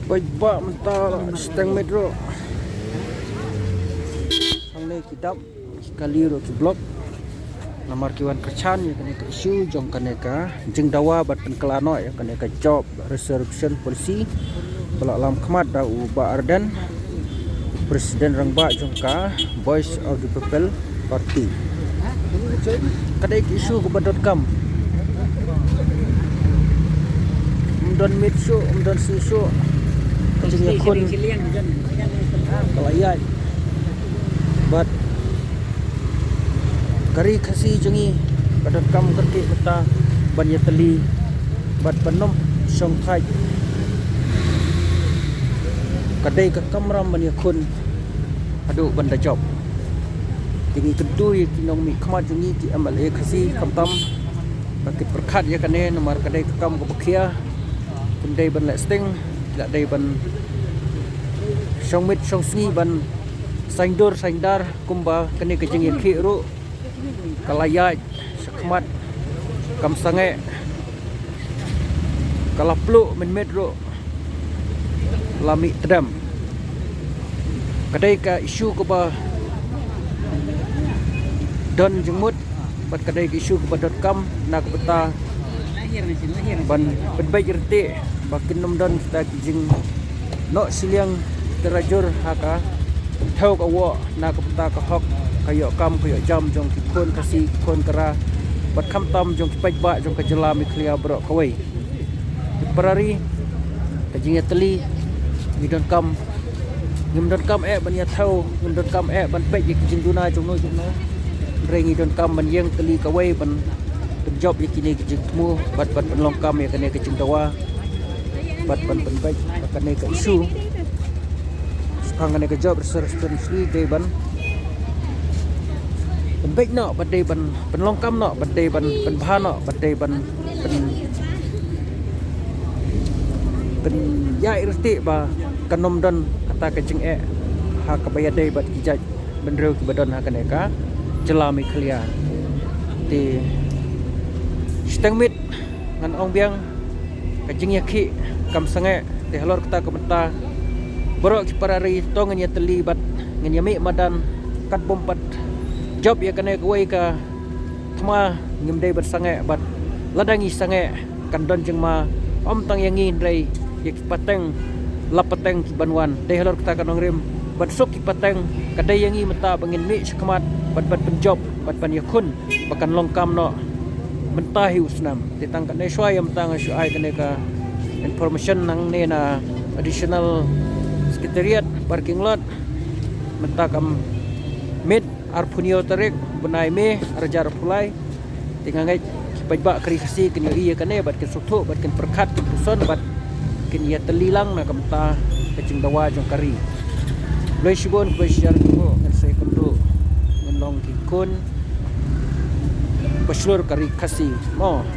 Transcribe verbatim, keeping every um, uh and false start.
Paidbah mynta la shiteng miet ruh. Hangne ki dap, ki kali ruh ki block. Namar ki wan kyrshan ïa kane ka issue jong kane ka jingdawa bad pynkylla noh ïa kane ka job reservation policy ba la lam khmat da u Bah Ardent, President Rangbah jong ka Voice of the People Party. Ka dei ka issue kaba donkam. Ym don miet shuh, ym don sngi shuh. Ka jingïakhun ka la ïaid. Bad ka ri Khasi jong ngi ka donkam kyrkieh mynta ban ïatylli bad ban ym shongthait. Ka dei ka kamram ban ïakhun haduh ban da jop. Te ngi kyntu ïa ki nongmihkhmat jong ngi ki M L A Khasi khamtam ba kin pyrkhat ïa kane namar ka dei ka kam kaba khia. Kim dei ban leh sting, ki la dei ban shong miet shong sngi ban saiñdur saiñdar kumba kane ka jingïakhih ruh ka la ïaid shakhmat, kam sangeh, ka la pluh mynmiet ruh la mih tdem. Ka dei ka issue kaba don jingmut bad ka dei ka issue kaba donkam na ka bynta ban pynbeit ryntieh ba kin ym don kita ki jingnoh shiliang tyrajur ha ka thew ka woh na ka bynta ka hok ka ïoh kam ka ïoh jam jong ki khun Khasi, ki khun Kara bad khamtam jong ki paidbah jong ka jylla Meghalaya baroh kawei. Ki para ri, ka jingïatylli ngi donkam, ngim donkam eh ban ïathew, ngim donkam eh ban peit ïa ki jingduna jong no jong no. Hynrei ngi donkam ban ïeng tylli kawei ban pynjop ïa kine ki jingthmu bad ban pynlong kam ïa kane ka jingdawa bad ban pynbeit ïa kane ka issue. Shaphang kane ka job reservation policy dei ban pynbeit noh bad dei ban pynlong kam noh bad dei ban pynbha noh bad dei ban pyn pynïaid ryntieh ba kan ym don kata ka jingeh ha kaba ïadei bad ki jaitbynriew kiba don ha kane ka jylla Meghalaya. Te shiteng miet ngan ong biang ka jingïakhih kam sangeh. Te halor kata ka bynta baroh ki para ri to ngin ïatylli bad ngin ïamih madan katba ym pat jop ïa kane kawei ka thma ngim dei ban sangeh bad lada ngi sangeh kan don jingma ym tang ïa ngi hynrei ïa ki pateng la pateng ki ban wan. Dei halor kata ka nongrim ban suk ki pateng ka dei ïa ngi mynta ba ngin mih shakhmat bad ban pynjop bad ban ïakhun ba kan long kam noh mynta hi u snem. Te tang kane shuwa ïa mynta nga shu ai kane ka information nangne na Additional Secretariat parking lot mynta ka miet arphew hynñiew tarik bnai May arhajar arphew lai. Te nga ngeit ki paidbah ka ri Khasi kin ïohi ïa kane bad kin sngewthuh bad kin pyrkhat kin puson bad kin ïatylli lang na ka bynta ka jingdawa jong ka ri. Khublei shibun, khublei shihajar nguh, ngin sa ïakynduh, ngin long ki khun ba shlur ka ri Khasi mo.